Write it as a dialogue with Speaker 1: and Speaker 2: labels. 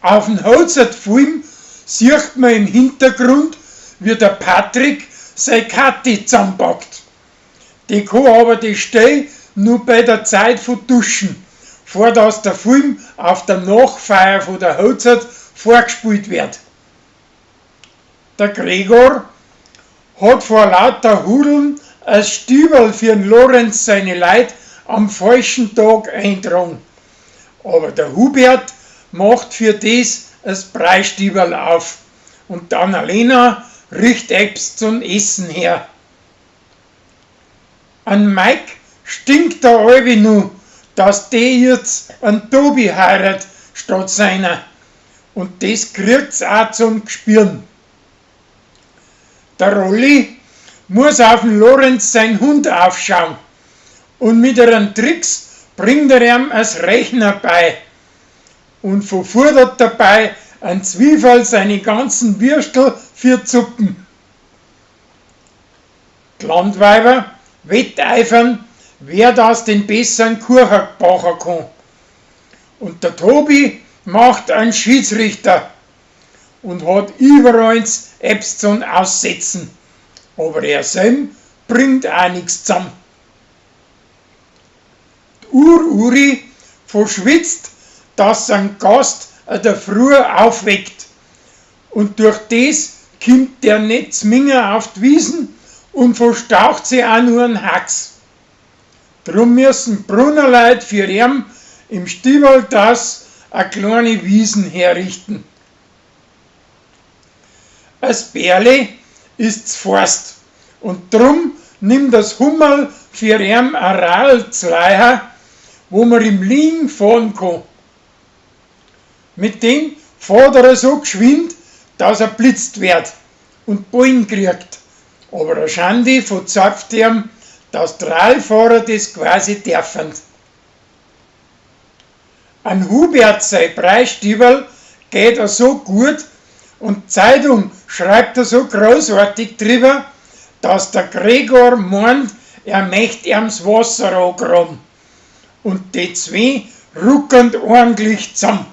Speaker 1: Auf'n Hochzeitfilm sieht man im Hintergrund, wie der Patrick sei Kathi zusammenpackt. Die kann aber die Stell nur bei der Zeit von Duschen, vor dass der Film auf der Nachfeier von der Hochzeit vorgespielt wird. Der Gregor hat vor lauter Hudeln als Stüberl für'n Lorenz seine Leut am falschen Tag eintragen. Aber der Hubert macht für des as Breistüberl auf und die Annalena richt ebbs zum Essen her. An Mike stinkt der albe nu, dass de jetzt an Tobi heirat statt seiner. Und des kriegt's auch zum Gspüren. Der Rolli muss auf'n Lorenz sein Hund aufschauen und mit ihren Tricks bringt er ihm als Rechner bei und verfudert dabei an Zwiefall seine ganzen Würstel für Zuppen. Die Landweiber wetteifern, wer das den besseren Kuchen backen kann. Und der Tobi macht einen Schiedsrichter und hat überall Apps zum Aussetzen. Aber er selb bringt auch nix zusammen. Die Ur-Uri verschwitzt, dass sein Gast an der Früh aufweckt. Und durch des kimmt der net zminger auf die Wiesen und verstaucht sie auch nur einen Hax. Drum müssen Brunnerleut für ihn im Stieberl das a kleine Wiesen herrichten. Als Bärle ist's Forst und drum nimmt das Hummerl für ihn a Radl z'leiher, wo man im Liegen fahren kann. Mit dem fährt er so geschwind, dass er blitzt wird und Ballen kriegt. Aber a Schande verzapft ihm, dass die Radlfahrer das quasi dürfen. An Hubert sei Breistüberl geht er so gut und Zeitung schreibt er so großartig drüber, dass der Gregor meint, er möcht ihm's Wasser angraben. Und die zwei ruckern ordentlich zusammen.